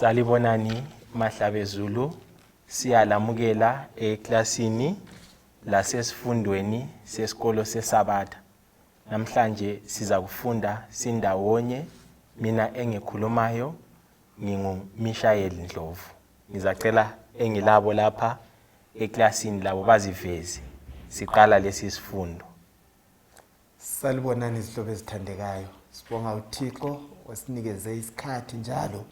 Salibonani Mahlabezulu, siyalamukela eklasini lasesifundweni sesikolo seSabatha. Namhlanje siza kufunda sindawonye, mina engikhulumayo nginguMishayeli Ndlovu. Ngizacela engilabo lapha eklasini labo baziveze. Siqala lesi sifundo. Salibonani izihlobo ezithandekayo. Sibonga uThixo osinikeze isikhathi njalo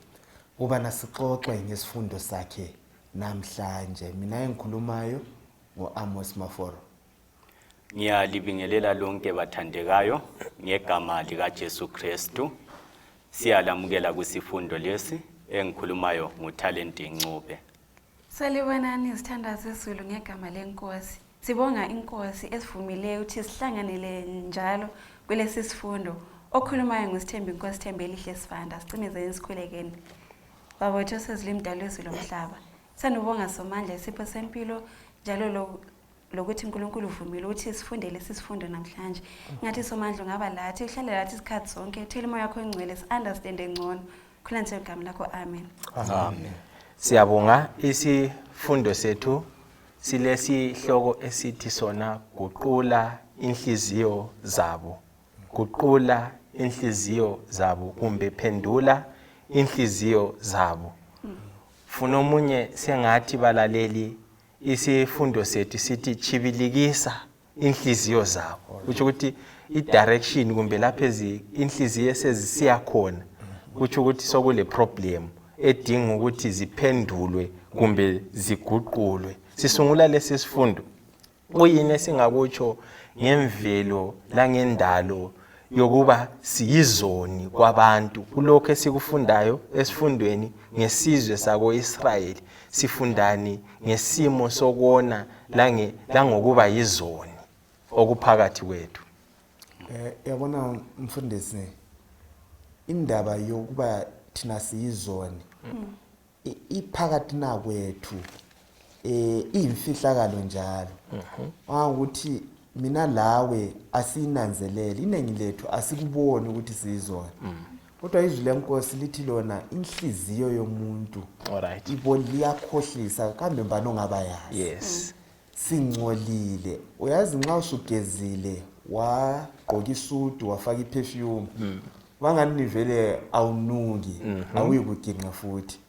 ukuba nasixoxe ngesifundo sakhe namhlanje. Mina engikhulumayo ngu-Amos Maforo. Ngiyalibingelela lonke bathandekayo ngegama likaJesu Kristu. Siyalamukela kwisifundo lesi engikhulumayo nguTalent Ncube. Salibonani izithandwa zezulu ngegama lenkosi. Sibonga inkosi esivumileyo ukuthi sihlanganele njalo kulesi sifundo. Okhulumayo nguSithembi Inkosi Thembelihle Sibanda. Sicimezeni sikhulekeni. Baba wethu osezulwini mdali wezulu lomhlaba. Sanubonga Somandla isipho sempilo njalo lokuthi uNkulunkulu uvumile ukuthi sifunde lesi sifundo namhlanje. Ngathi Somandla ungaba lathi, uhlale lathi isikhathi sonke, uthele umoya wakho ongcwele si-understande ngcono. Khulani igama lakho, amen. Amen. Siyabonga isifundo sethu silesihloko esithi sona guqula inhliziyo zabo. Guqula inhliziyo zabo kumbe phendula inhliziyo zabo. Funa omunye sengathi balaleli isifundo sethu sithi tshibilikisa inhliziyo zabo kutsho ukuthi i-direction kumbe lapho inhliziyo esezisiya khona kutsho ukuthi sokule problem edinga ukuthi ziphendulwe kumbe ziguqulwe. Sisungula lesi sifundo, kuyini esingakutsho ngemvelo langendalo yokuba siyizoni kwabantu? Kulokhu esikufundayo esifundweni ngesizwe sako-Israyeli, sifundani ngesimo sokona langokuba yizoni okuphakathi kwethu? Yabona mfundisi, indaba yokuba thina siyizoni iphakathi na kwethu, iyimfihlakalo njalo. Ukuthi mina lawe asiyinanzeleli, iningi lethu asikuboni ukuthi siyizoni. Kodwa izwi lenkosi lithi lona inhliziyo yomuntu ibona liyakhohlisa, kambe mbani ongaba yazi? Singcolile. Uyazi nxa usugezile wagqoka isudu wafaka iperfume, bangani vele awunuki, awuyikuginqa futhi.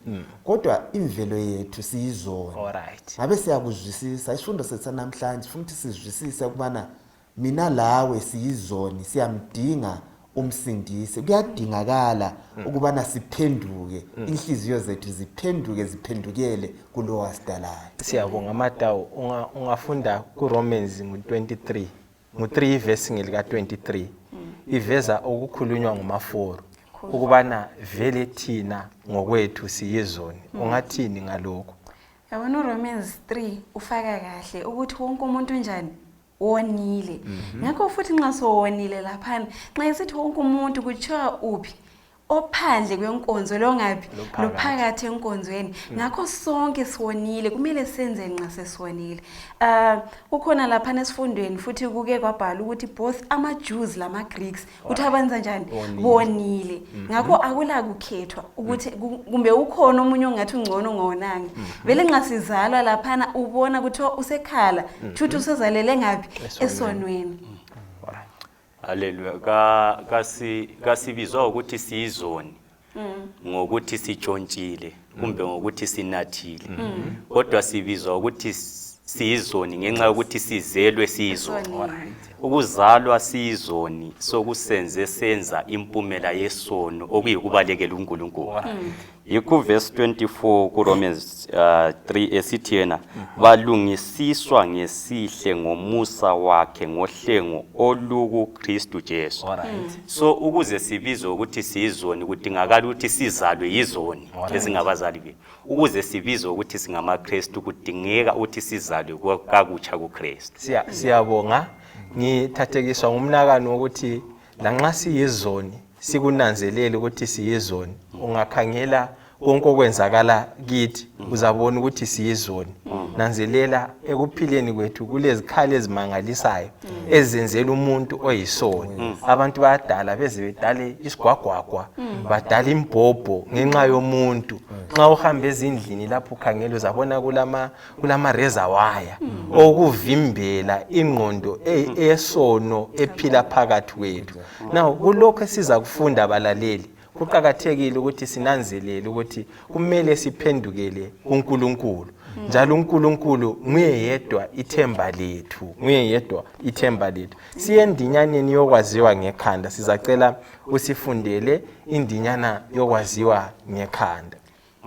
Kodwa imvelo yethu siyizona. Ngabe siyakuzwisisa isifundo sethu sanamhlanje, sifuna ukuthi sizwisise ukubana mina lawe siyizoni, siyamdinga umsindisi. Kuyadingakala ukubana siphenduke, inhliziyo zethu ziphenduke, ziphendukele kulowo wasidalayo. Siyabonga Matawu. Ungafunda ku-Romans ngu-23, ngu-3 ivesi ngelika-23, iveza okukhulunywa ngumaforo ukubana vele thina ngokwethu siyizoni. Ungathini ngalokho? Yabona uRomans 3 ufaka kahle ukuthi wonke umuntu unjani wonile. Ngakho futhi nxa sowonile laphana, nxa esithi wonke umuntu kuthiwa uphi? Ophandle kwenkonzo longaphi? Lophakathi enkonzweni. Ngakho sonke siwonile, kumele senze nxa sesiwonile. Kukhona laphana esifundweni futhi kuke kwabhala ukuthi both ama-Jews lama-Greeks ukuthi abenza njani? Bonile. Ngakho akula kukhethwa ukuthi kumbe ukhona omunye ongathi ungcono ungawonanga. Vele nxa sizalwa laphana ubona kuthiwa usekhala, thuthi usezalele ngaphi? Esonweni. Haleluya. Kasibizwa ukuthi siyizoni ngokuthi sitshontshile kumbe ngokuthi sinathile, kodwa sibizwa ukuthi siyizoni ngenxa yokuthi sizelwe siyizoni. Ukuzalwa siyizoni sokusenze senza impumela yesono okuyikubalekela uNkulunkulu. Yikho verse 24 kuRomans 3 esithi yena balungisiswa ngesihle ngomusa wakhe ngohlengo olukuKristu Jesu. So ukuze sibizwe ukuthi siyizoni kudingakala ukuthi sizalwe yizoni ezingabazali bethu. Ukuze sibizwe ukuthi singamaKristu kudingeka ukuthi sizalwe kakutsha kuKristu. Siyabonga. Ngithathekiswa ngumnakano wokuthi lanxa siyizoni sikunanzelele ukuthi siyizoni. Ungakhangela Konke okwenzakala kithi uzabona ukuthi siyizoni. Nanzelela, ekuphileni kwethu kulezikhali ezimangalisayo ezenzela umuntu oyisoni. Abantu bayadala beze bedale isigwagwagwa, badala imbhobho ngenxa yomuntu. Nxa uhamba ezindlini lapho ukhangela, uzabona kulama razor wire okuvimbela ingqondo esono ephila phakathi kwethu. Now, kulokho esiza kufunda, abalaleli, kuqakathekile ukuthi sinanzelele ukuthi kumele siphendukele kuNkulunkulu, njalo uNkulunkulu nguye yedwa ithemba lethu, nguye yedwa ithemba lethu. Siye endinyaneni yokwaziwa ngekhanda. Sizacela usifundele indinyana yokwaziwa ngekhanda.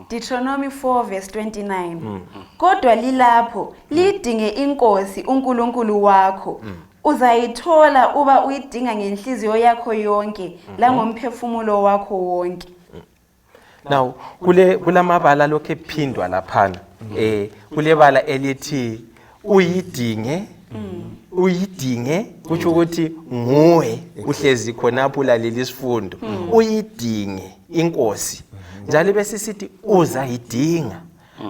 Deuteronomy 4 verse 29. Kodwa lilapho lidinge inkosi uNkulunkulu wakho, uzayithola uba uyidinga ngenhliziyo yakho yonke langomphefumulo wakho wonke. Now, kulamabala lokhu ephindwa laphana. Kulebala elithi uyidinge. Uyidinge kutsho ukuthi nguwe uhlezi khonapho ulalela isifundo, uyidinge inkosi, njalo bese sithi uzayidinga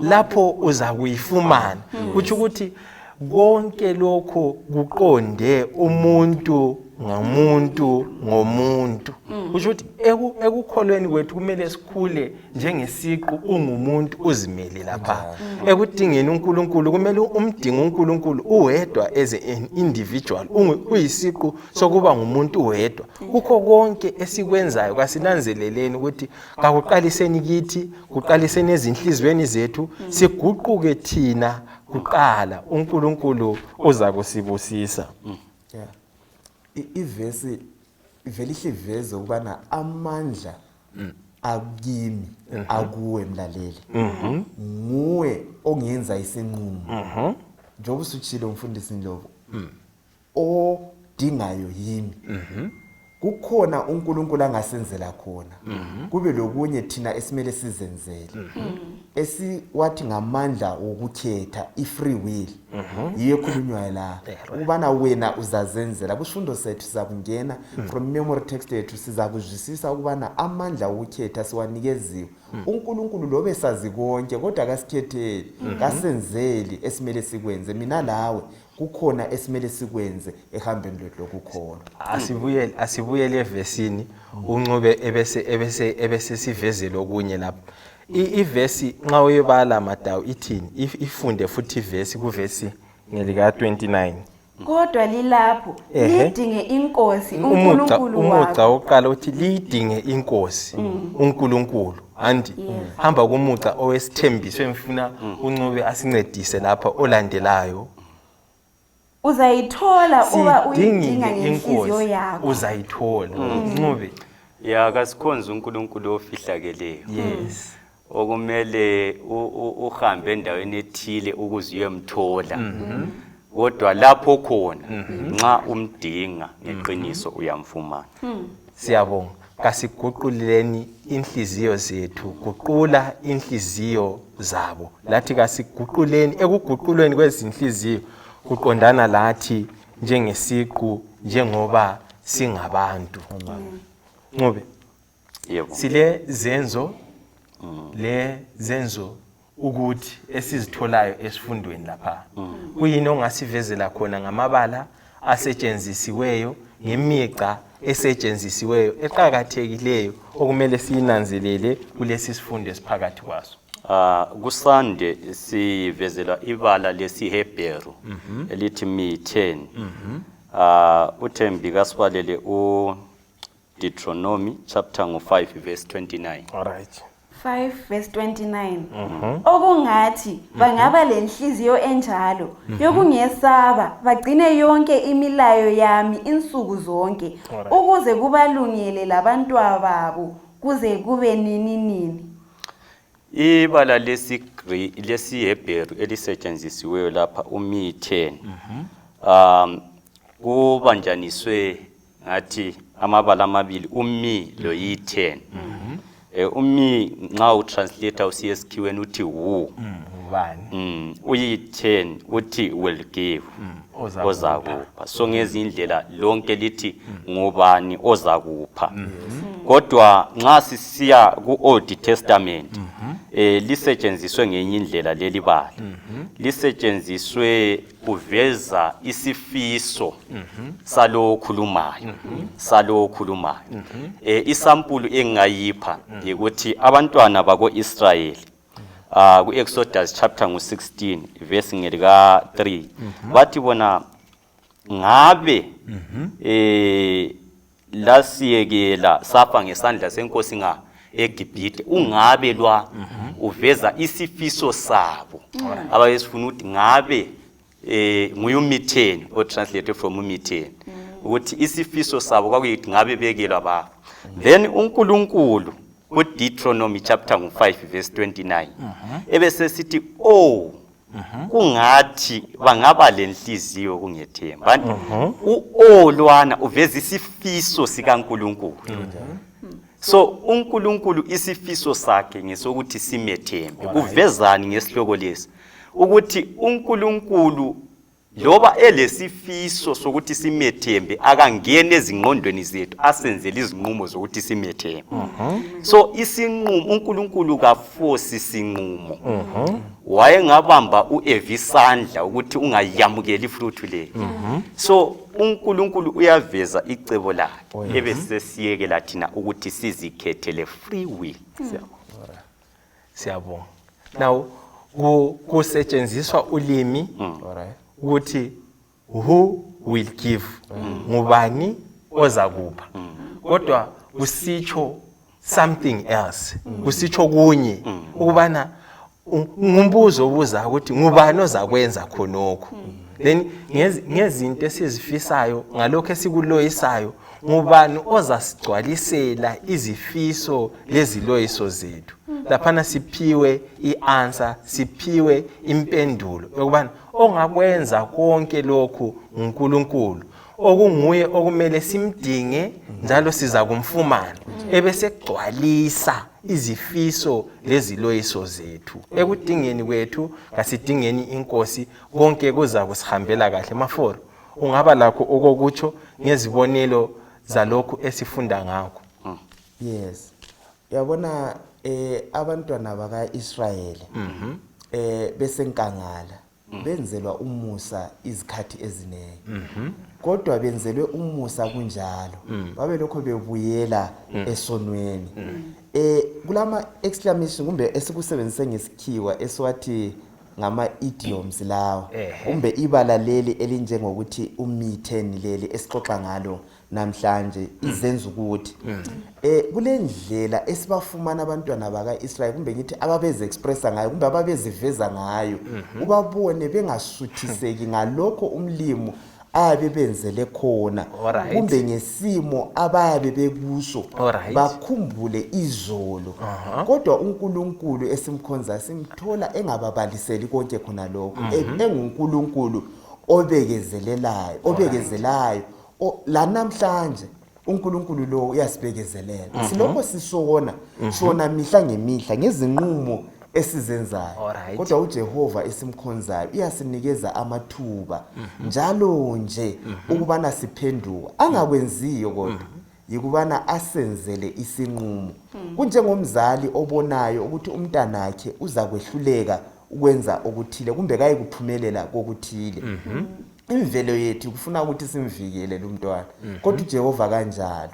lapho uzakuyifumana. Kutsho ukuthi konke lokho kuqonde umuntu ngamuntu ngomuntu. Kusho ukuthi ekukholweni kwethu kumele sikhule njengesiqu, ungumuntu uzimele lapha. Ekudingeni uNkulunkulu, kumele umdinge uNkulunkulu uwedwa as an individual, uyisiqu sokuba ngumuntu wedwa. Kukho konke esikwenzayo, kasinanzeleleni ukuthi kakuqaliseni kithi, kuqaliseni ezinhliziyweni zethu, siguquke thina kuqala, uNkulunkulu uza kusibusisa. Yeah. Ivesi ivele ihle iveze ukubana amandla akimi, akuwe mlaleli. Nguwe ongenza isinqumo. Njengoba usutshilo, umfundisi Ndlovu, odingayo yimi. Kukhona uNkulunkulu angasenzela khona, kube lokunye thina esimele sizenzele, esiwathi ngamandla wokukhetha, i-free will, yiyo ekhulunywayo la, ukubana wena uzazenzela. Kusifundo sethu sizakungena from memory text yethu, sizakuzwisisa ukubana amandla okukhetha siwanikeziwe. UNkulunkulu lobe sazi konke, kodwa kasikhetheli, kasenzeli esimele sikwenze. Mina lawe kukhona esimele sikwenze ehambeni lwethu lokukholwa. Asibuyele evesini, uNcube, ebese sivezele okunye lapha. Ivesi nxa uyibala, Madawu, ithini? Ifunde futhi ivesi, kuvesi ngelika 29. Kodwa lilapho lidinge inkosi Umugca uNkulunkulu umugca wakho. Wokuqala uthi liyidinge inkosi uNkulunkulu, andi hamba kumugca owesithembiso engifuna uNcube asincedise lapha olandelayo. Uzayithola uba uyidinga Siyidingile ngenhliziyo inkosi, yakho. uzayithola, Ncube. Ya, kasikhonze uNkulunkulu ofihlakeleyo okumele uhambe endaweni ethile ukuze uyemthola, kodwa lapho khona nxa umdinga ngeqiniso uyamfumana. Siyabonga. Kasiguquleni inhliziyo zethu, guqula inhliziyo zabo. Lathi kasiguquleni, ekuguqulweni kwezinhliziyo kuqondana lathi njengesiqu, njengoba singabantu. Ncube. Yebo. Sile zenzo, le zenzo ukuthi esizitholayo esifundweni lapha, kuyini ongasivezela khona ngamabala asetshenzisiweyo, ngemica esetshenzisiweyo eqakathekileyo okumele siyinanzelele kulesi sifundo esiphakathi kwaso? Kusande sivezela ibala lesiHebheru elithi mi-10. UThembi kasibalele u Deuteronomy chapter ngo-5 verse 29. Alright. 5 verse 29. Okungathi bangaba lenhliziyo enjalo yokungesaba, bagcine yonke imilayo yami insuku zonke, ukuze kubalungele labantwa babo kuze kube nini nini. Ibala lesiHebheru elisetshenzisiweyo lapha umi-10 kubanjaniswe ngathi amabala amabili, umi lo yi-10. Umi nxa utranslate usiya esikhiweni uthi who. Ubani? Uyi-10 uthi will give. Ozakupha. Ozakupha. So ngezinye indlela lonke lithi ngubani ozakupha, kodwa nxa sisiya ku-Old Testament. Lisetshenziswe ngenye indlela leli bala. Lisetshenziswe kuveza isifiso salowo okhulumayo, salowo okhulumayo. Isampulu engingayipha yikuthi abantwana bako-Israyeli ku-Exodus chapter ngu-16 verse ngelika 3 bathi bona ngabe lasiyekela safa ngesandla senkosi nga eGibhithe, ungabe lwa uveza isifiso sabo abayesifuna ukuthi ngabe nguye uMitheni o translate from uMitheni, ukuthi isifiso sabo kwakuyithi ngabe bekelwa bafa. Then uNkulunkulu ku-Deuteronomy chapter ngu-5 verse 29 ebesesithi, oh, kungathi bangaba lenhliziyo kungethemba. Bantu u-olwana uveza isifiso sikaNkulunkulu. So uNkulunkulu isifiso sakhe ngesokuthi simethembe. Kuvezani ngesihloko lesi? Ukuthi uNkulunkulu loba elesifiso sokuthi simethembe, akangeni ezingqondweni zethu asenzele izinqumo zokuthi simethembe. So isinqumo, uNkulunkulu kafosi sinqumo. Wayengabamba uEva isandla ukuthi ungayamukeli ifruit le. So uNkulunkulu uyaveza icebo lakhe, ebesesiyekela thina ukuthi sizikhethele, free will. Siyabonga. Now kusetshenziswa ulimi ukuthi who will give, ngubani ozakupha, kodwa kusitsho something else, kusitsho kunye ukubana ngumbuzo obuza ukuthi ngubani ozakwenza khonokho. Then ngezinto esizifisayo, ngalokho esikuloyisayo, ngubani ozasigcwalisela izifiso leziloyiso zethu? Laphana siphiwe i-answer, siphiwe impendulo yokubana ongakwenza konke lokhu nguNkulunkulu, okunguye okumele simdinge njalo siza kumfumana, ebesegcwalisa izifiso leziloyiso zethu. Ekudingeni kwethu, kasidingeni inkosi, konke kuza kusihambela kahle. Maforo, ungaba lakho okokutsho ngezibonelo zalokhu esifunda ngakho? Yes, yabona, abantwana bakaIsrayeli besenkangala benzelwa umusa izikhathi eziningi, kodwa benzelwe umusa kunjalo babe lokho bebuyela esonweni. Kulama exclamation kumbe esikusebenzise ngesikhiwa esiwathi ngama idioms lawo, kumbe ibala leli elinjengokuthi umitheni leli esixoxa ngalo namhlanje, izenza ukuthi kulendlela esibafumana abantwana bakaIsrael, kumbe ngithi ababeze expressa ngayo kumbe ababeziveza ngayo, ubabone bengasuthiseki ngalokho umlimi ayabe benzele khona kumbe ngesimo abayabe bekuso, bakhumbule izolo. Kodwa uNkulunkulu esimkhonza simthola engababaliseli konke khona lokho, enguNkulunkulu obekezelelayo, obekezelayo. La namhlanje uNkulunkulu lo uyasibekezelela, silokho sisona sona mihla ngemihla ngezinqumo esizenzayo, kodwa uJehova esimkhonzayo uyasinikeza amathuba njalo nje ukubana siphenduka. Angakwenziyo kodwa yikubana asenzele isinqumo. Kunjengomzali obonayo ukuthi umntanakhe uzakwehluleka ukwenza okuthile kumbe kayikuphumelela kokuthile. Imvelo yethu kufuna ukuthi simvikele lo mntwana, kodwa uJehova kanjalo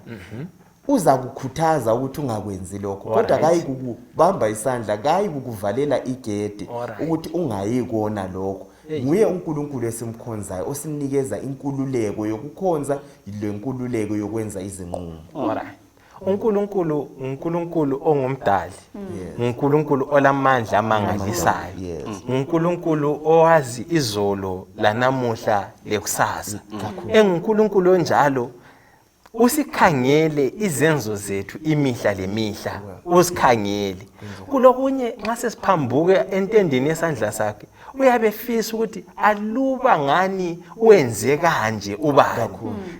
uza kukhuthaza ukuthi ungakwenzi lokho, kodwa kayi kukubamba isandla, kayi kukuvalela igede ukuthi ungayi kona lokho. Nguye uNkulunkulu esimkhonzayo osinikeza inkululeko yokukhonza lenkululeko yokwenza izinqumo. Alright. uNkulunkulu uNkulunkulu ongumdali. uNkulunkulu olamandla amangalisayo. uNkulunkulu owazi izolo lanamuhla lekusasa. EnguNkulunkulu onjalo usikhangele izenzo zethu imihla lemihla, usikhangele. Kulokunye nxa sesiphambuke entendeni yesandla sakhe, uyabe efisa ukuthi aluba ngani wenze kanje ubani.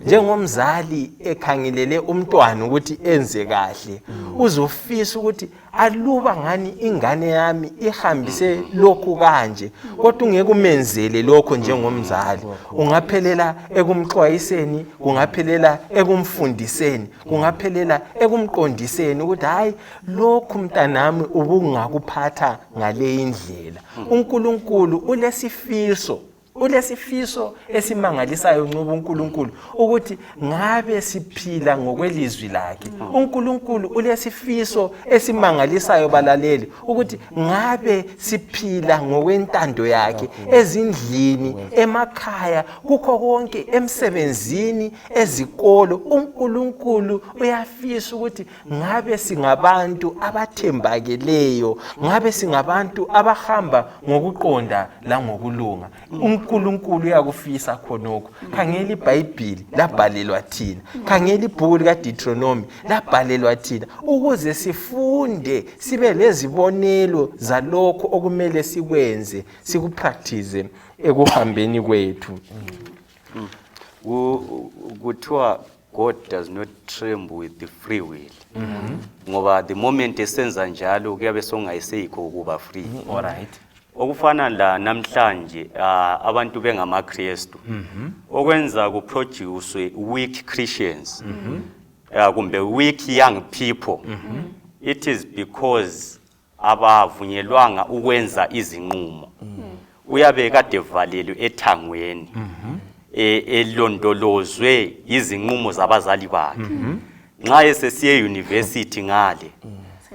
Njengomzali ekhangelele umntwana ukuthi enze kahle, uzofisa ukuthi aluba ngani ingane yami ihambise lokhu kanje, kodwa ungeke umenzele lokho njengomzali. Ungaphelela ekumxwayiseni, kungaphelela ekumfundiseni, kungaphelela ekumqondiseni ukuthi hayi, lokhu mntanami. Lami ubungakuphatha ngale indlela. UNkulunkulu ulesifiso esimangalisayo, ncuba uNkulunkulu ukuthi ngabe siphila ngokwelizwi lakhe. UNkulunkulu ulesifiso esimangalisayo, balaleli, ukuthi ngabe siphila ngokwentando yakhe ezindlini, emakhaya, kukho konke, emsebenzini, ezikolo. UNkulunkulu uyafisa ukuthi ngabe singabantu abathembakeleyo, ngabe singabantu abahamba ngokuqonda langokulunga. UNkulunkulu uyakufisa khonokho. Khangela, iBhayibhili labhalelwa thina. Khangela, ibhuku likaDeuteronomy labhalelwa thina ukuze sifunde, sibe lezibonelo zalokho okumele sikwenze, sikupractice ekuhambeni kwethu. Kuthiwa God does not tremble with the free will, ngoba the moment esenza njalo kuyabe sokungayiseyikho ukuba free. All right. Okufana la namhlanje, abantu bengamaKristu, okwenza kuproduce weak Christians kumbe weak young people, it is because abavunyelwanga ukwenza izinqumo. Uyabe kade valelwe ethangweni, elondolozwe izinqumo zabazali bakhe. Nxa esesiye university ngale,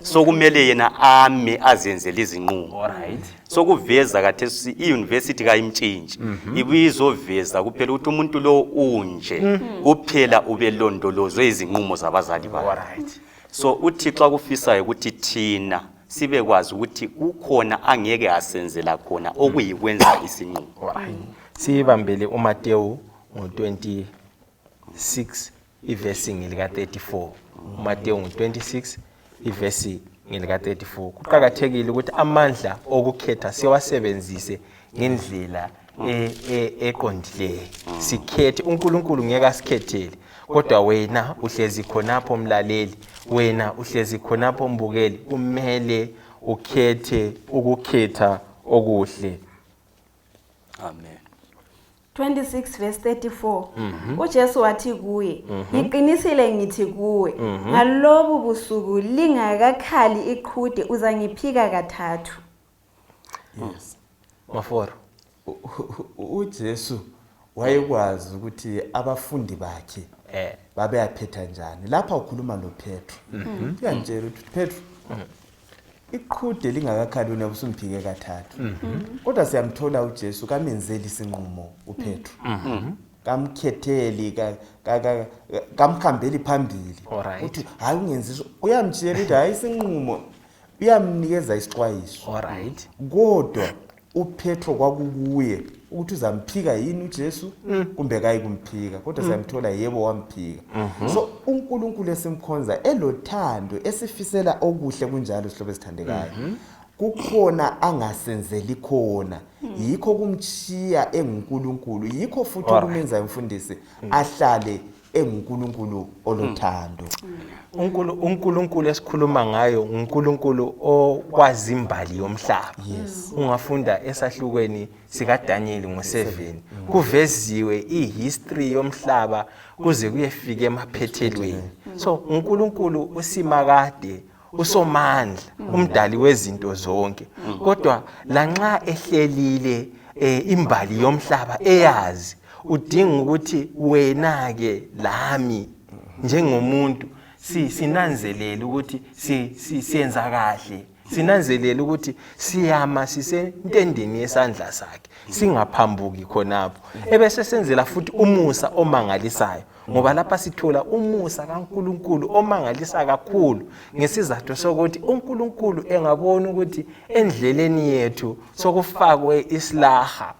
sokumele yena ame azenzele izinqumo. All right. Sokuveza kathesi i-university kayimtshintshi, ibizoveza kuphela ukuthi umuntu lo unje kuphela, ubelondolozwe izinqumo zabazali bakhe. All right. So uThixo akufisayo ukuthi thina sibekwazi ukuthi kukhona angeke asenzela khona, okuyikwenza isinqumo. Alright, siyibambele uMateyu ngo-26 ivesi ngelika-34. UMateyu ngo-26 ivesi ngelika-34. Kuqakathekile ukuthi amandla okukhetha siwasebenzise ngendlela eqondileyo, sikhethe. UNkulunkulu ngeke asikhethele, kodwa wena uhlezi khonapho mlaleli, wena uhlezi khonapho mbukeli, kumele ukhethe ukukhetha okuhle. Amen. 26 verse 34. UJesu wathi kuye, "Ngiqinisile ngithi kuwe, ngalobu busuku lingakakhali iqhude uzangiphika kathathu." Yes. Maforo. UJesu wayekwazi ukuthi abafundi bakhe babeyaphetha njani. Lapha ukhuluma noPetro, uyantshela ukuthi, "Petro, iqhude lingakakhali wena usumphike kathathu." Kodwa siyamthola uJesu kamenzeli isinqumo uPetro, kamkhetheli, kamhambeli phambili uthi hayi, ungenzi. Uyamtshela ukuthi hayi, isinqumo, uyamnikeza isixwayiso. Kodwa uPetro kwakukuye ukuthi uzamphika yini uJesu kumbe kayi kumphika. Kodwa siyamthola, yebo, wamphika. So uNkulunkulu esimkhonza elothando, esifisela okuhle, kunjalo sihlobo esithandekayo, kukhona angasenzeli khona, yikho kumchiya enguNkulunkulu, yikho futhi okumenza umfundisi ahlale enguNkulunkulu olothando. UNkulunkulu esikhuluma ngayo uNkulunkulu okwazi imbali yomhlaba. Ungafunda esahlukweni sikaDaniel ngo7, kuveziwe ihistory yomhlaba kuze kuyefika emaphethelweni. So uNkulunkulu usimakade, usomandla, umdali wezinto zonke. Kodwa lanxa ehlelile imbali yomhlaba eyazi, udinga ukuthi wena ke lami njengomuntu sinanzelele ukuthi siyenza kahle, sinanzelele ukuthi siyama sisentendeni yesandla sakhe, singaphambuki khonapho, ebese senzela futhi umusa omangalisayo, ngoba lapha sithola umusa kaNkuluNkulu omangalisa kakhulu, ngesizathu sokuthi uNkulunkulu engabona ukuthi endleleni yethu sokufakwe isilaha,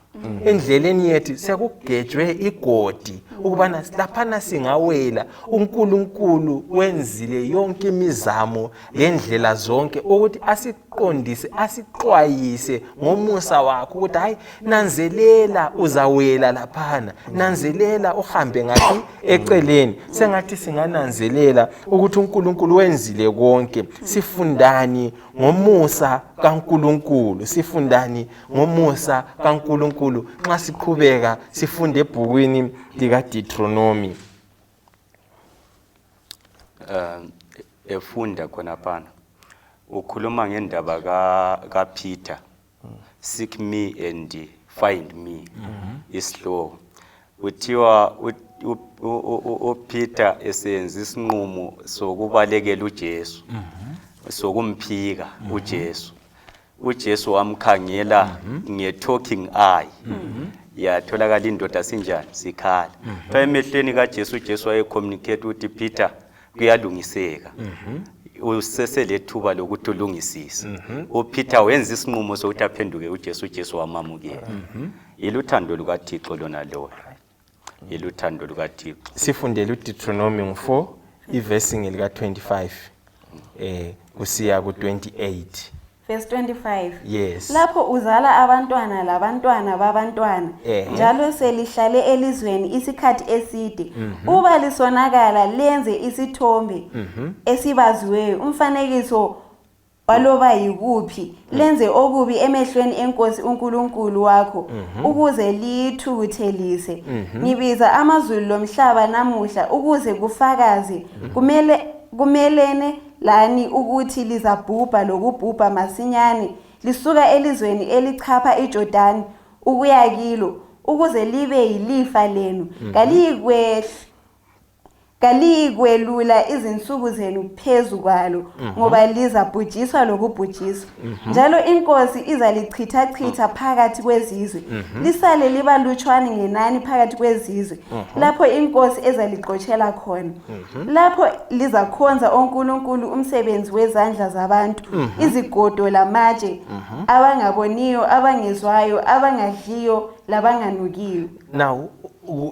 endleleni yethu sekugejwe igodi ukubana laphana singawela, uNkulunkulu wenzile yonke imizamo lendlela zonke ukuthi asiqondise, asixwayise ngomusa wakhe ukuthi hayi, nanzelela, uzawela laphana, nanzelela, uhambe ngaphi eceleni. Sengathi singananzelela ukuthi uNkulunkulu wenzile konke. Sifundani ngomusa kaNkulunkulu? Sifundani ngomusa kaNkulunkulu nxa siqhubeka sifunde ebhukwini likaDeuteronomy? Efunda khonaphana. Ukhuluma ngendaba kaPeter, seek me and find me. Isihloko kuthiwa uPeter esenza isinqumo sokubalekela uJesu, sokumphika uJesu, uJesu wamkhangela nge-talking eye, yatholakala indoda sinjani sikhala. Kuthiwa emehlweni kaJesu, uJesu wayecommunicate ukuthi Peter, kuyalungiseka, useselethuba lokuthi ulungisise. UPeter wenza isinqumo sokuthi aphenduke uJesu, uJesu wamamukela. Iluthando lukaThixo lona lolo, iluthando lukaThixo. Sifundele uDeuteronomy 4 ivesi ngelika 25 kusiya ku-28. Verse 25. Yes. Lapho uzala abantwana labantwana babantwana, njalo selihlale elizweni isikhathi eside, uba lisonakala lenze isithombe esibaziweyo, umfanekiso waloba yikuphi, lenze okubi emehlweni enkosi uNkulunkulu wakho ukuze liyithukuthelise, ngibiza amazulu lomhlaba namuhla ukuze kufakaze kumele kumelene lani ukuthi lizabhubha lokubhubha masinyane lisuka elizweni elichapha iJordani ukuya kilo ukuze libe yilifa lenu. Kaliyikwelula izinsuku zenu phezu kwalo, ngoba lizabhujiswa lokubhujiswa, njalo inkosi izalichithachitha phakathi kwezizwe, lisale libalutshwane ngenani phakathi kwezizwe lapho inkosi ezalixotshela khona. Lapho lizakhonza onkulunkulu, umsebenzi wezandla zabantu, izigodo lamatshe, abangaboniyo, abangezwayo, abangadliyo labanganukiyo. Now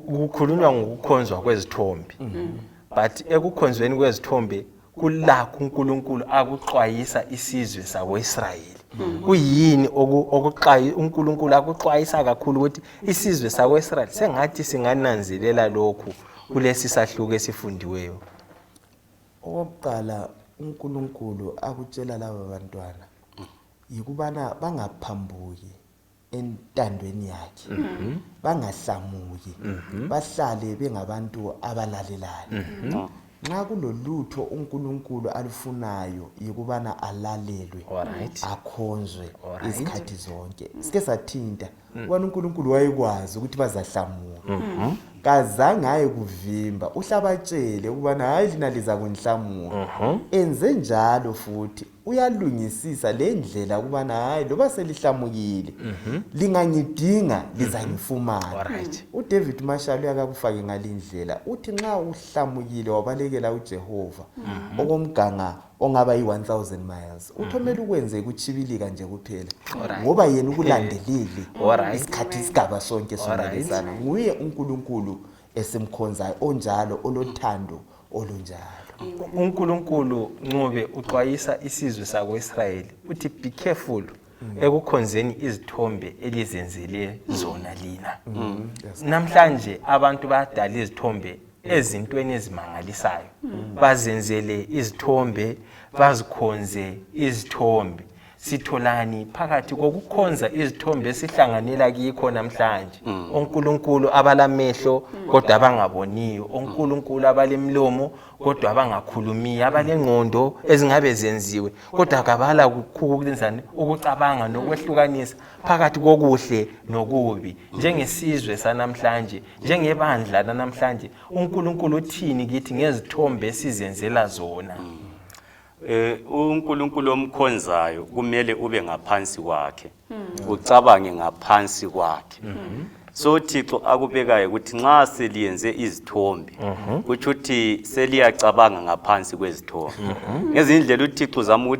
kukhulunywa ngokukhonzwa kwezithombe, but ekukhonzweni kwezithombe kulakho uNkulunkulu akuxwayisa isizwe sakwaIsrayeli. Kuyini okuxwayi uNkulunkulu akuxwayisa kakhulu ukuthi isizwe sakwaIsrayeli? Sengathi singananzelela lokhu kulesi sahluko esifundiweyo. Okokuqala uNkulunkulu akutshela laba bantwana yikubana bangaphambuki entandweni yakhe, bangahlamuki, bahlale bengabantu abalalelayo. Nxa kulolutho uNkulunkulu alufunayo yikubana alalelwe, akhonzwe izikhathi zonke. Sike sathinta ubana uNkulunkulu wayekwazi ukuthi bazahlamuka, kazange aye kuvimba, uhlabatshele ukubana hayi, lina liza kunhlamuka. Enze njalo futhi uyalungisisa le ndlela ukubana hayi, loba selihlamukile, lingangidinga lizangifumana. UDavid Marshall uyakakufake ngalindlela, uthi nxa uhlamukile wabalekela uJehova okomganga ongaba yi-1000 miles, uthi omele ukwenze kutshibilika nje kuphela, ngoba yena ukulandelile isikhathi isigaba sonke sonalesana. Nguye uNkulunkulu esimkhonzayo onjalo, olothando olunjalo. UNkulunkulu Ncube uxwayisa isizwe sako-Israyeli, uthi be careful ekukhonzeni izithombe elizenzele zona lina. Namhlanje abantu bayadala izithombe ezintweni ezimangalisayo, bazenzele izithombe, bazikhonze izithombe. Sitholani phakathi kokukhonza izithombe esihlanganela kikho namhlanje? Onkulunkulu abalamehlo kodwa abangaboniyo, onkulunkulu abalemilomo kodwa abangakhulumiyo, abalengqondo ezingabe zenziwe kodwa kabala kukhulenzani ukucabanga nokwehlukanisa phakathi kokuhle nokubi. Njengesizwe sanamhlanje, njengebandla lanamhlanje, uNkulunkulu uthini kithi ngezithombe esizenzela zona? UNkulunkulu omkhonzayo kumele ube ngaphansi kwakhe, ucabange ngaphansi kwakhe. So Thixo akubekayo ukuthi nxa seliyenze izithombe, kutsho ukuthi seliyacabanga ngaphansi kwezithombe. Ngezinye indlela uThixo uzama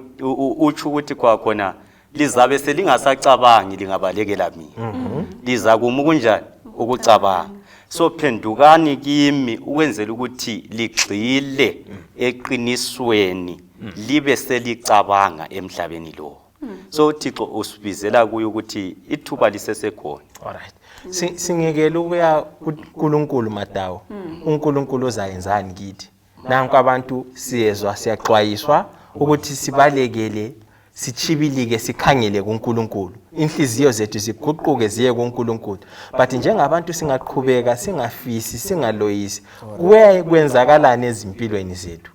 utsho ukuthi kwakhona lizabe selingasacabangi lingabalekela mina, lizakuma kunjani ukucabanga. So phendukani kimi ukwenzela ukuthi ligxile eqinisweni, libe selicabanga emhlabeni lo. So uThixo usibizela kuye ukuthi ithuba lisesekhona. Alright, singekele ukuya kuNkulunkulu Madawo. uNkulunkulu uzayenzani kithi? Nanku abantu siyezwa, siyaxwayiswa ukuthi sibalekele, sichibilike, sikhangele kuNkulunkulu, inhliziyo zethu ziguquke ziye kuNkulunkulu. But njengabantu singaqhubeka singafisi, singaloyisi, kuye kwenzakalani ezimpilweni zethu?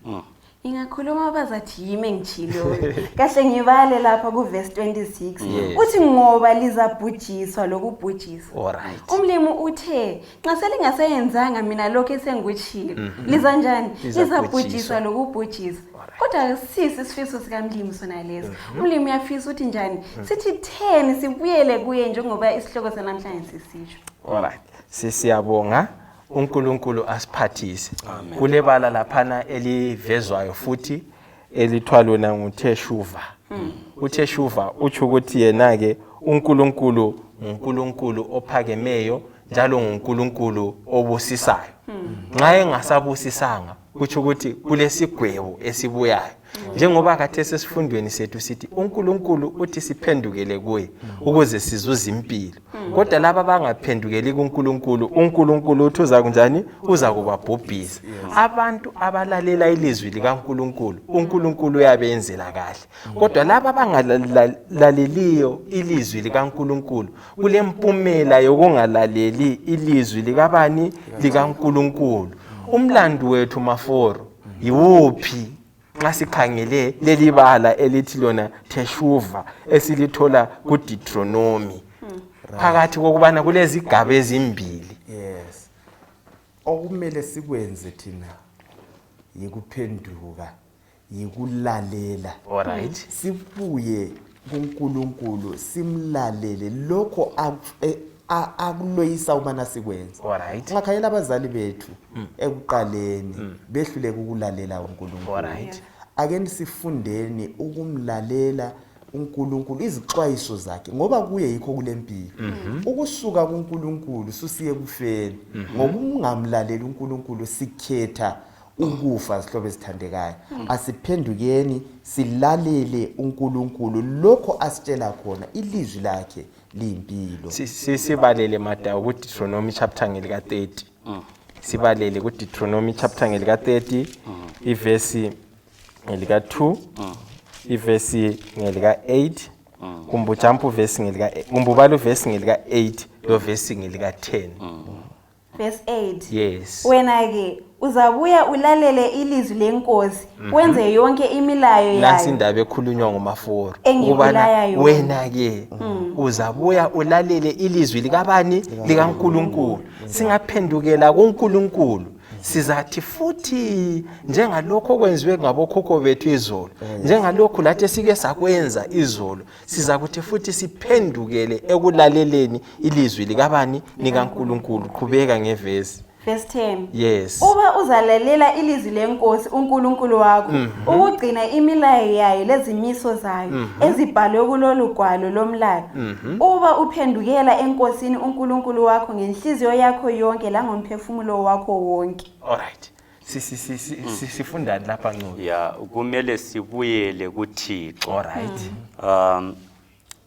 Ingakhuluma bazathi yimi engitshilo. Kahle ngibale lapha kuverse 26. Yes. Uthi ngoba lizabhujiswa lokubhujiswa. Alright. Umlimi uthe nxa selingasayenzanga mina lokho esengikutshilo. Liza njani? Lizabhujiswa. Lizabhujiswa lokubhujiswa. Kodwa sisi isifiso sikamlimi sona leso. Umlimi uyafisa ukuthi njani? Sithi 10 sibuyele kuye njengoba isihloko sanamhlanje sisitsho. Alright. Sisiyabonga uNkulunkulu asiphathise. Kulebala laphana elivezwayo futhi elithwa lona nguTeshuva. UTeshuva utsho ukuthi yena ke uNkulunkulu nguNkulunkulu ophakemeyo njalo nguNkulunkulu obusisayo. Nxa engasabusisanga kutsho ukuthi kulesigwebo esibuyayo. Njengoba khathesi esifundweni sethu sithi uNkulunkulu uthi siphendukele kuye ukuze sizuze impilo. Kodwa laba abangaphendukeli kuNkulunkulu, uNkulunkulu uthi uza kunjani? Uza kubabhubhisa. Abantu abalalela ilizwi likaNkulunkulu, uNkulunkulu uyabenzela kahle. Kodwa laba abangalaleliyo ilizwi likaNkulunkulu, kulempumela yokungalaleli ilizwi likabani? LikaNkulunkulu. Umlandu wethu maforo yiwuphi? Nxa sikhangele leli bala elithi lona Teshuva esilithola kuDeuteronomy, phakathi kokubana kulezigaba ezimbili. Yes. Okumele sikwenze thina yikuphenduka, yikulalela. Alright. Sibuye kuNkulunkulu simlalele lokho akuloyisa ubana sikwenze. Alright. Ungakhangela abazali bethu ekuqaleni behluleka ukulalela uNkulunkulu. Alright. Ake sifundeni ukumlalela uNkulunkulu, izixwayiso zakhe, ngoba kuye yikho kulempilo. Ukusuka kuNkulunkulu susiye kufeni. Ngoba ungamlaleli uNkulunkulu sikhetha ukufa, zihlobo ezithandekayo. Asiphendukeni silalele uNkulunkulu lokho asitshela khona, ilizwi lakhe liyimpilo. Sibalele madawu kuDeuteronomy chapter ngelika 30. Sibalele kuDeuteronomy chapter ngelika 30 ivesi ngelika 2, ivesi ngelika 8, kumbe ujump uvesi ngelika, kumbe ubala uvesi ngelika 8 lo vesi ngelika 10. Verse 8. Yes. Wena ke uzabuya ulalele ilizwi lenkosi, wenze yonke imilayo Nansi yayo. indaba ekhulunywa ngumaforo Engikulaya yona. wena ke uzabuya ulalele ilizwi likabani? LikaNkulunkulu. Singaphendukela kuNkulunkulu sizathi futhi njengalokho okwenziwe ngabokhokho bethu izolo, njengalokhu lathi esike sakwenza izolo, sizakuthi futhi siphendukele ekulaleleni ilizwi likabani? LikaNkulunkulu. Qhubeka ngevesi. Verse 10. Yes. Uba uzalalela ilizwi lenkosi uNkulunkulu wakho, ukugcina imilayo yayo lezimiso zayo ezibhalwe kulolu gwalo lomlayo. Uba uphendukela enkosini uNkulunkulu wakho ngenhliziyo yakho yonke langomphefumulo wakho wonke. Alright. Sifundani lapha Ncube? Ya, kumele sibuyele kuThixo. Alright.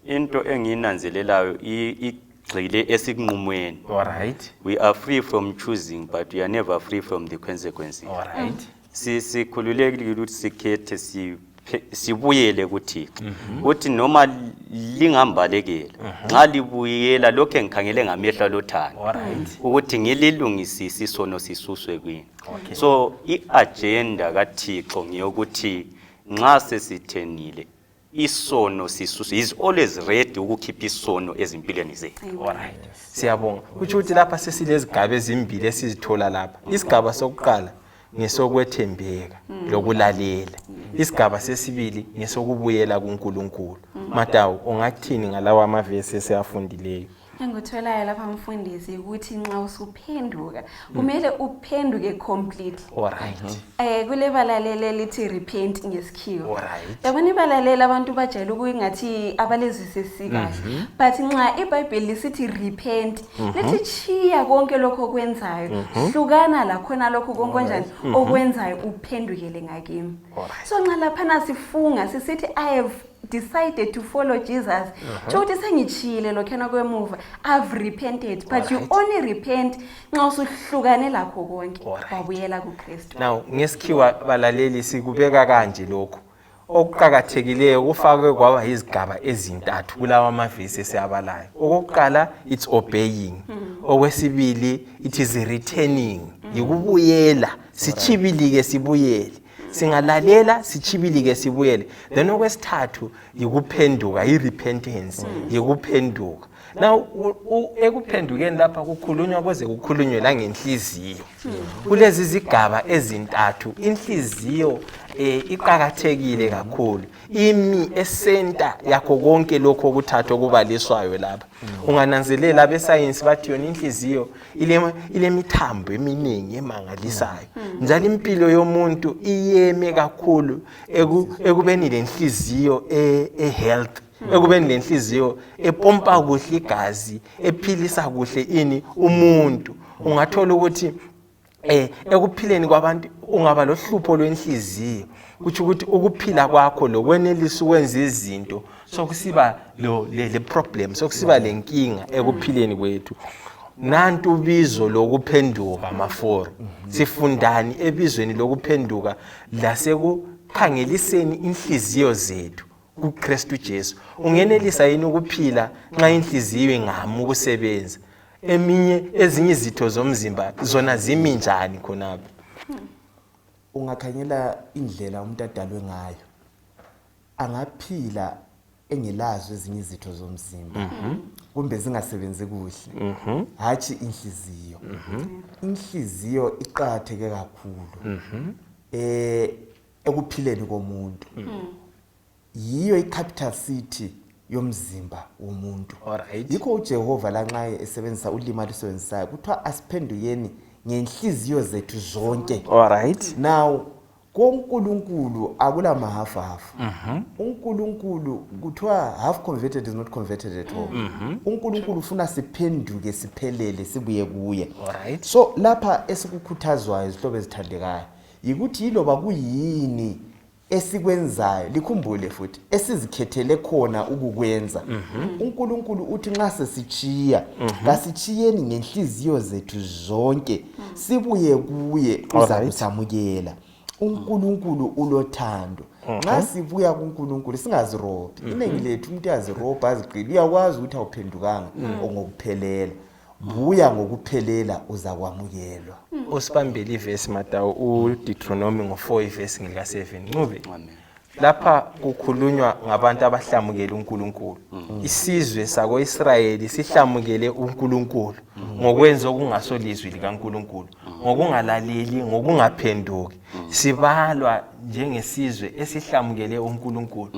Into engiyinanzelelayo igxile esikunqumweni. Alright. We are free from choosing, but we are never free from the consequences. Alright. Sikhululekile ukuthi sikhethe sibuyele kuThixo. Uthi noma lingambalekela, nxa libuyela lokho engikhangele ngamehlo alothando. Alright. Ukuthi ngililungisise isono sisuswe kini. Okay. So i-agenda kaThixo ngiyokuthi nxa sesithenile isono sisuswe, is always ready ukukhipha isono ezimpilweni zethu. Alright. Siyabonga. Kutsho ukuthi lapha sesilezigaba ezimbili esizithola lapha. Isigaba sokuqala ngesokwethembeka lokulalela. Isigaba sesibili ngesokubuyela kuNkulunkulu. Madawu, ungathini ngalawa amavesi esiyafundileyo? Engikutholayo lapha mfundisi ukuthi nxa usuphenduka kumele uphenduke completely. Alright. Kulebala leli lithi repent ngesikhiwa. Alright. Yabona ibala leli abantu bajayele ukuyingathi abalezwisisi kahle. But nxa iBhayibheli lisithi repent, lithi chiya konke lokho okwenzayo, hlukana lakhona lokho konke kanjani okwenzayo uphendukele ngakimi. Alright. So nxa laphana sifunga sisithi I have decided to follow Jesus, tsho ukuthi sengitshiyile lokhuyana kwemuva, I've repented. But you only repent nxa usuhlukane lakho konke, wabuyela kuKristu. Now ngesikhiwa balaleli sikubeka kanje lokhu. Okuqakathekileyo kufakwe kwaba yizigaba ezintathu kulawa amavesi esiyabalayo. Okokuqala it's obeying. Okwesibili it is returning. Yikubuyela, sichibilike sibuyele. Singalalela sichibilike sibuyele. Then okwesithathu yikuphenduka, i-repentance, yikuphenduka. Now ekuphendukeni lapha kukhulunywa kuze kukhulunywe langenhliziyo. Kulezi zigaba ezintathu inhliziyo iqakathekile kakhulu, imi esenta yakho konke lokho okuthathu okubaliswayo lapha. Ungananzelela abesayensi bathi yona inhliziyo ilemithambo eminingi emangalisayo, njalo impilo yomuntu iyeme kakhulu ekubeni lenhliziyo e-health, ekubeni lenhliziyo epompa kuhle igazi, ephilisa kuhle ini umuntu. Ungathola ukuthi ekuphileni kwabantu ungaba lohlupho lwenhliziyo, kutsho ukuthi ukuphila kwakho lokwenelisa ukwenza izinto sokusiba le problem, sokusiba lenkinga ekuphileni kwethu. Nantu ubizo lokuphenduka maforo. Sifundani ebizweni lokuphenduka lasekukhangeliseni inhliziyo zethu kuKristu Jesu? Ungenelisa yini ukuphila nxa inhliziyo ingami ukusebenza? Eminye ezinye izitho zomzimba zona zimi njani khonapho? Ungakhangela indlela umuntu adalwe ngayo, angaphila engelazo ezinye izitho zomzimba kumbe zingasebenzi kuhle, hatshi inhliziyo. Inhliziyo iqakatheke kakhulu ekuphileni komuntu. Yiyo i-capital city yomzimba womuntu. Yikho uJehova lanxa esebenzisa ulimi alusebenzisayo kuthiwa asiphendukeni ngenhliziyo zethu zonke. Now koNkulunkulu akula mahafu-hafu. uNkulunkulu kuthiwa half converted is not converted at all. uNkulunkulu ufuna siphenduke siphelele sibuye kuye. So lapha esikukhuthazwayo izihlobo ezithandekayo yikuthi yiloba kuyini esikwenzayo, likhumbule futhi esizikhethele khona ukukwenza. uNkulunkulu uthi nxa sesitshiya, kasitshiyeni ngenhliziyo zethu zonke sibuye kuye, uzakusamukela. uNkulunkulu ulothando. Nxa sibuya kuNkulunkulu singazirobhi. Iningi lethu umuntu uyazirobha aziqile, uyakwazi ukuthi awuphendukanga ngokuphelela. Buya ngokuphelela uzakwamukelwa. Usibambele ivesi Matawu, uDeuteronomy ngo-4 ivesi ngelika-7. Ncube, lapha kukhulunywa ngabantu abahlamukele uNkulunkulu. Isizwe sako-Israyeli sihlamukele uNkulunkulu ngokwenza okungasolizwi likaNkulunkulu, ngokungalaleli, ngokungaphenduki. Sibalwa njengesizwe esihlamukele uNkulunkulu.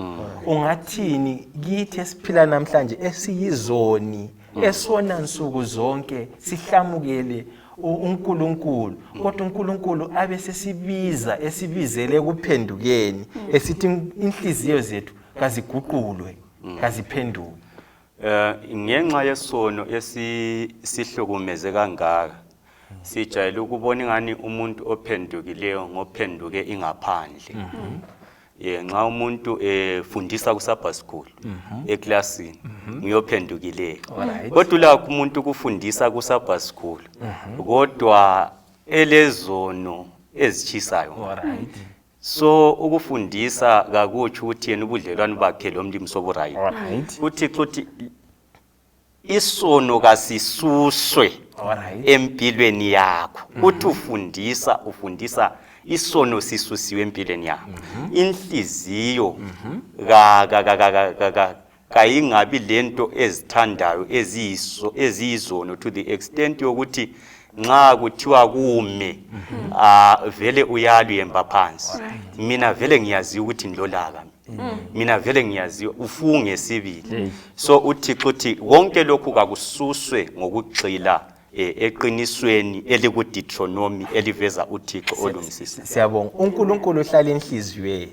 Ungathini kithi esiphila namhlanje esiyizoni, esona nsuku zonke sihlamukele uNkulunkulu, kodwa uNkulunkulu abe sesibiza esibizele ekuphendukeni, esithi inhliziyo zethu kaziguqulwe, kaziphenduke? Ngenxa yesono esisihlukumeze kangaka, sijayele ukubona ingani umuntu ophendukileyo ngophenduke ingaphandle. Nxa umuntu efundisa kusabha school eklasini, ngiyophendukileyo. Kodwa ulakho umuntu ukufundisa kusabha school kodwa elezono ezitshisayo. So ukufundisa kakutsho ukuthi yena ubudlelwano bakhe lomlimi soburight. UThixo uthi isono kasisuswe empilweni yakho. Uthi ufundisa isono sisusiwe empilweni yakho. Inhliziyo kayingabi lento ezithandayo eziyizono to the extent yokuthi nxa kuthiwa kume vele uyaluyemba phansi. Mina vele ngiyaziwa ukuthi ngilolaka, mina vele ngiyaziwa, ufunge sibili. So uThixo uthi konke lokhu kakususwe ngokugxila eqinisweni elikuDeuteronomy eliveza uThixo olungisisa. Siyabonga. uNkulunkulu uhlala enhliziyweni.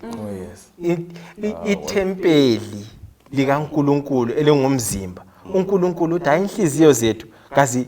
Ithempeli likaNkulunkulu elingumzimba. uNkulunkulu uthi hayi, inhliziyo zethu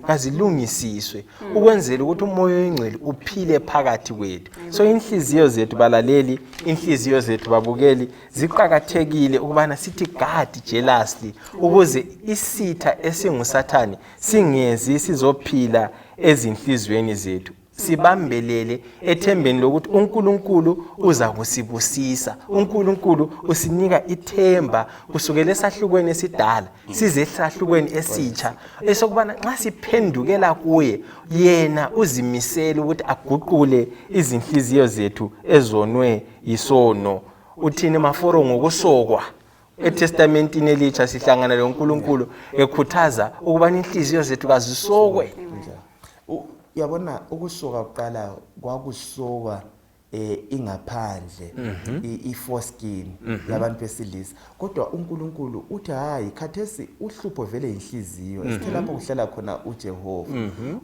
kazilungisiswe ukwenzela ukuthi umoya oyingcwele uphile phakathi kwethu. So inhliziyo zethu balaleli, inhliziyo zethu babukeli, ziqakathekile ukubana sithi guard jealously ukuze isitha esinguSathane singezi sizophila ezinhliziyweni zethu. Sibambelele ethembeni lokuthi uNkulunkulu uza kusibusisa. UNkulunkulu usinika ithemba kusukela esahlukweni esidala size esahlukweni esitsha, esokubana nxa siphendukela kuye, yena uzimisele ukuthi aguqule izinhliziyo zethu ezonwe yisono. Uthini Maforo ngokusokwa? ETestamentini elitsha sihlangana loNkulunkulu ekhuthaza ukubana inhliziyo zethu kazisokwe. Uyabona, ukusoka kuqala kwakusokwa ingaphandle, i-foreskin yabantu besilisa, kodwa uNkulunkulu uthi hayi, khathesi uhlupho vele inhliziyo, esithe lapho kuhlala khona uJehova.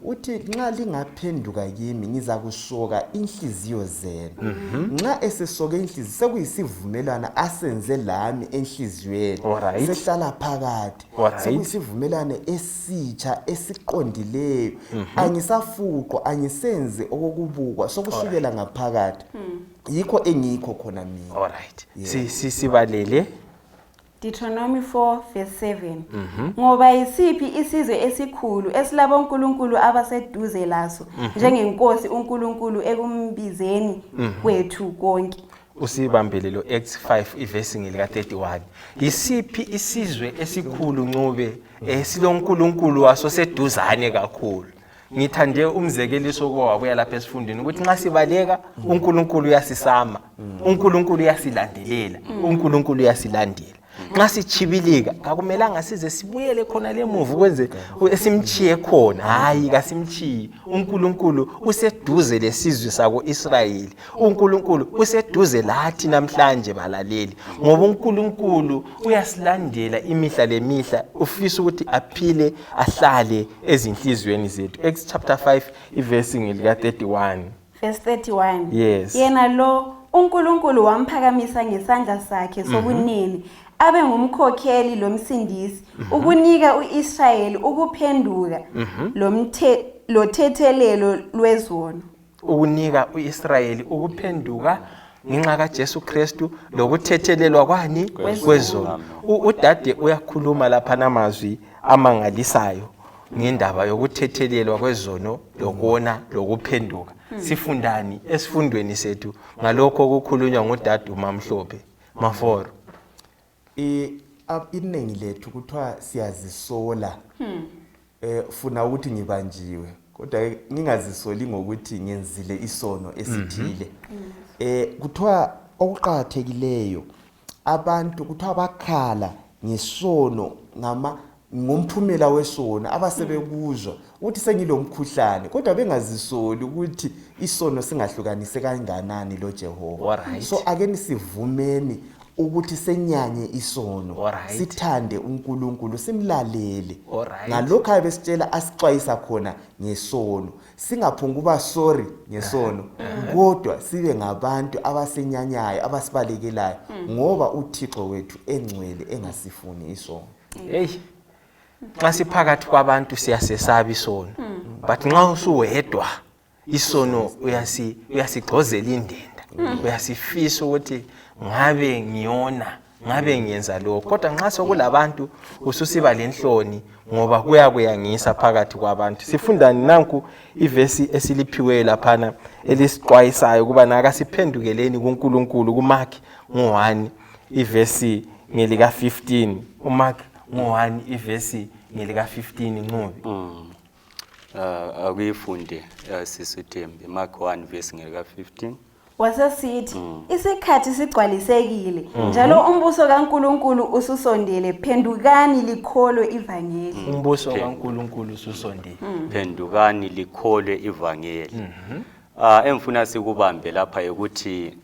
Uthi nxa lingaphenduka kimi, ngizakusoka inhliziyo zenu. Nxa esesoke inhliziyo, sekuyisivumelwano asenze lami enhliziyweni, sehlala phakathi, sekuyisivumelwano esitsha esiqondileyo. Angisafuqwa, angisenzi okokubukwa, sokusukela ngaphakathi, yikho engiyikho khona mina. Alright, sibalele. Deuteronomy 4 verse 7. Ngoba yisiphi isizwe esikhulu esilabonkulunkulu abaseduze laso njengenkosi uNkulunkulu ekumbizeni kwethu konke? Usibambele lo Acts 5 ivesi ngelika 31. Yisiphi isizwe esikhulu, Ncube, esilonkulunkulu waso seduzane kakhulu? Ngithande umzekeliso kowabuya lapha esifundweni ukuthi nxa sibaleka, uNkulunkulu uyasisama, uNkulunkulu uyasilandelela, uNkulunkulu uyasilandela. Nxa sichibilika, kakumelanga size sibuyele khona lemuva ukwenze esimchiye khona. Hayi, kasimchiyi. UNkulunkulu useduze lesizwe sako-Israyeli. UNkulunkulu useduze lathi namhlanje, balaleli, ngoba uNkulunkulu uyasilandela imihla lemihla, ufisa ukuthi aphile, ahlale ezinhliziyweni zethu. Acts chapter 5 ivesi ngelika 31. Verse 31. Yes. Yena lo uNkulunkulu wamphakamisa ngesandla sakhe sokunene abe ngumkhokheli lomsindisi, ukunika uIsrayeli ukuphenduka lomthe lothethelelo lwezono. Ukunika uIsrayeli ukuphenduka ngenxa kaJesu Kristu lokuthethelelwa kwani? Kwezono. Udade uyakhuluma lapha namazwi amangalisayo ngendaba yokuthethelelwa kwezono, lokona, lokuphenduka. Sifundani esifundweni sethu ngalokho okukhulunywa ngudade uMamhlophe, Maforo? Iningi lethu kuthiwa siyazisola, funa ukuthi ngibanjiwe, kodwa ngingazisoli ngokuthi ngenzile isono esithile. Kuthiwa okuqhakathekileyo, abantu kuthiwa bakhala ngesono, ngama ngomphumela wesono abasebekuzwa ukuthi sengilomkhuhlane, kodwa bengazisoli ukuthi isono singahlukanise kanganani lo Jehova. So ake sivumeni ukuthi senyanye isono, sithande uNkulunkulu, simlalele ngalokho ayebesitshela, asixwayisa khona ngesono. Singaphunga ukuba sorry ngesono, kodwa sibe ngabantu abasenyanyayo, abasibalekelayo, ngoba uThixo wethu engcwele, engasifuni isono. Hey, nxa siphakathi kwabantu siyasesaba isono, but nxa usuwedwa, isono uyasigxozela indenda, uyasifisa ukuthi ngabe ngiyona, ngabe ngiyenza lokho. Kodwa nxa sokulabantu, ususiba lenhloni ngoba kuyakuyangisa phakathi kwabantu. Sifundani? Nanku ivesi esiliphiweyo laphana elisixwayisayo ukuba nakasiphendukeleni kuNkulunkulu, kuMark ngo-1 ivesi ngelika-15. UMark ngo-1 ivesi ngelika-15, Ncube. Akuyifunde sisithembe Mark 1 verse ngelika 15. Wasesithi, isikhathi sigcwalisekile njalo umbuso kaNkulunkulu ususondele, phendukani likholwe ivangeli. Umbuso kaNkulunkulu ususondele. Phendukani likholwe ivangeli. Engifuna sikubambe lapha ukuthi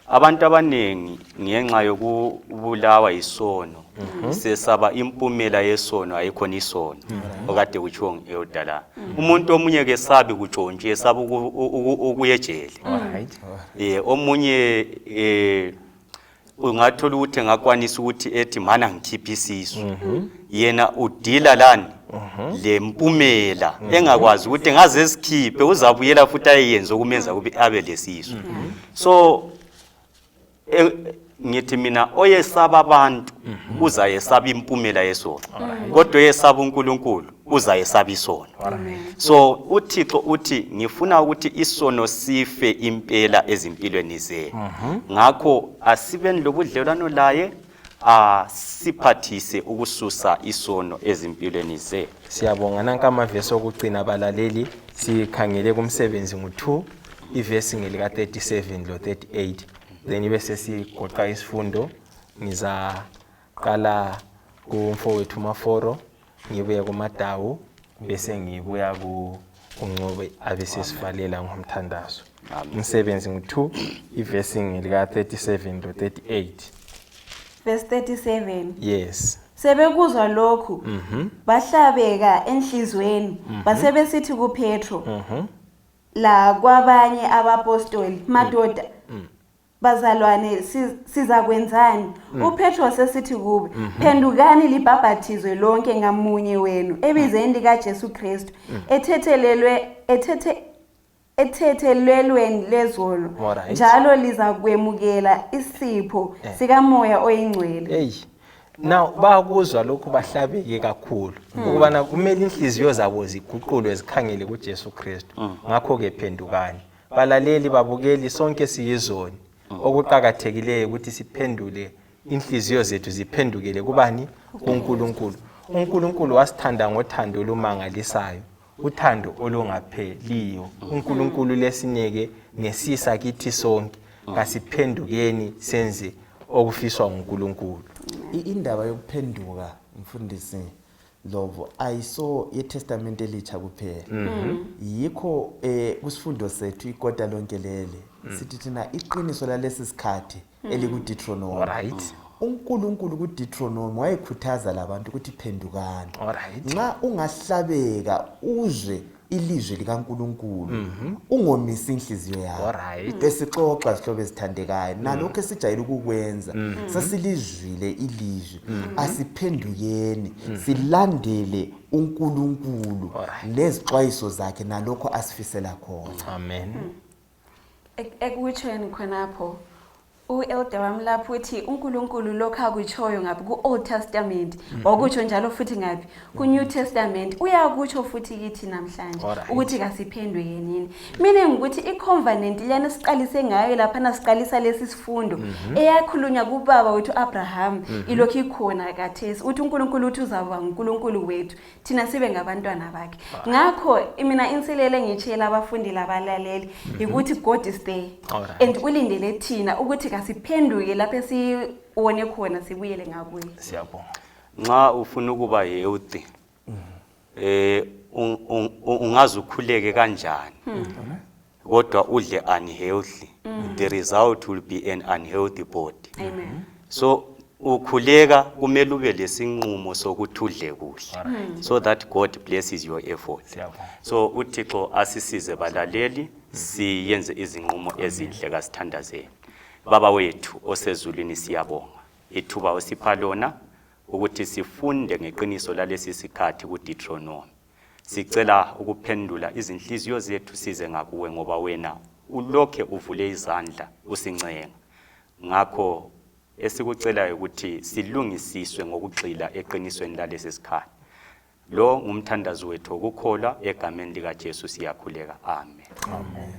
abantu abaningi ngenxa yokubulawa yisono sesaba impumela yesono, ayikhona isono okade kutshiwo ngu-elder. Umuntu omunye kesabi kutshontshe, esaba ukuya ejele. Omunye ungathola ukuthi engakwanisa ukuthi ethi mana ngikhiphe isisu, yena udila lani lempumela, engakwazi ukuthi ngaze sikhiphe uzabuyela futhi ayeyenze okumenza kube abe lesisu. So ngithi mina oyesaba abantu uzayesaba impumela yesono, kodwa oyesaba uNkulunkulu Uzayesaba isono. So uThixo uthi ngifuna ukuthi isono sife impela ezimpilweni zenu. Ngakho asibeni lobudlelwano laye, asiphathise ukususa isono ezimpilweni zethu. Siyabonga. Nanka amavesi okugcina abalaleli, sikhangele kumsebenzi ngu-2, ivesi ngelika 37 lo 38, then bese sigoqa isifundo. Ngizaqala kumfowethu Maforo, ngibuye kuMadawu, bese ngibuya kuNcobe, abe sesivalela ngomthandazo. Umsebenzi ngu-2, ivesi ngelika 37 lo 38. Verse 37. Yes. Sebekuzwa lokhu, bahlabeka enhlizweni, basebesithi kuPetro la kwabanye abapostoli, madoda, bazalwane, sizakwenzani? UPetro sesithi kube, phendukani libhabhathizwe lonke ngamunye wenu ebizeni likaJesu Kristu, ethethelelwe ethethe ethethelelweni lezolo, njalo lizakwemukela isipho sikaMoya oyiNgcwele. Hey, now bakuzwa lokhu bahlabeke kakhulu ukubana kumele inhliziyo zabo ziguqulwe zikhangele kuJesu Kristu. Ngakho ke phendukani, balaleli, babukeli, sonke siyizoni. Okuqakathekileyo ukuthi siphendule, inhliziyo zethu ziphendukele kubani? KuNkulunkulu. UNkulunkulu wasithanda ngothando olumangalisayo, uthando olungapheliyo. UNkulunkulu lesineke ngesisa kithi sonke. Kasiphendukeni senze okufiswa nguNkulunkulu. Indaba yokuphenduka, mfundisi Lovo, ayiso yeTestament elitsha kuphela. Yikho kusifundo sethu ikota lonke leli sithi thina iqiniso lalesi sikhathi elikuDeuteronomy. UNkulunkulu kuDeuteronomy wayekhuthaza labantu ukuthi phendukani. Nxa ungahlabeka uzwe ilizwi likaNkulunkulu, ungomisi inhliziyo yakho. Besixoxa, zihlobo ezithandekayo, nalokho esijayele ukukwenza, sesilizwile ilizwi, asiphendukeni silandele uNkulunkulu nezixwayiso zakhe nalokho asifisela khona. Amen. Ekutshweni khonapho, u-elder wami lapho uthi uNkulunkulu lokhu akutshoyo ngaphi ku-Old Testament wakutsho njalo futhi ngaphi ku-New Testament uyakutsho futhi kithi namhlanje, ukuthi kasiphendukeni nini. Meaning ukuthi i-covenant leyana siqalise ngayo laphana siqalisa lesi sifundo, eyakhulunywa kubaba wethu Abraham, ilokhu ikhona kathesi. Uthi uNkulunkulu uthi uzaba nguNkulunkulu wethu, thina sibe ngabantwana bakhe. Ngakho mina inselelo engitshela abafundi labalaleli ukuthi God is there and ulindele thina ukuthi kasiphenduke lapho esiwone khona, sibuyele ngakuye. Siyabonga. Nxa ufuna ukuba healthy, ungaze ukhuleke kanjani, kodwa udle unhealthy, the result will be an unhealthy body. Amen. So ukhuleka kumele ube lesinqumo sokuthi udle kuhle so that God blesses your effort. Siyabonga. So uThixo asisize, balaleli, siyenze izinqumo ezinhle. Kasithandazeni. Baba wethu osezulwini, siyabonga ithuba osipha lona ukuthi sifunde ngeqiniso lalesi sikhathi kuDeuteronomy. Sicela ukuphendula izinhliziyo zethu size ngakuwe, ngoba wena ulokhe uvule izandla usincenga. Ngakho esikucelayo ukuthi silungisiswe ngokugxila eqinisweni lalesi sikhathi. Lo ngumthandazo wethu wokukholwa, egameni likaJesu siyakhuleka, amen. Amen.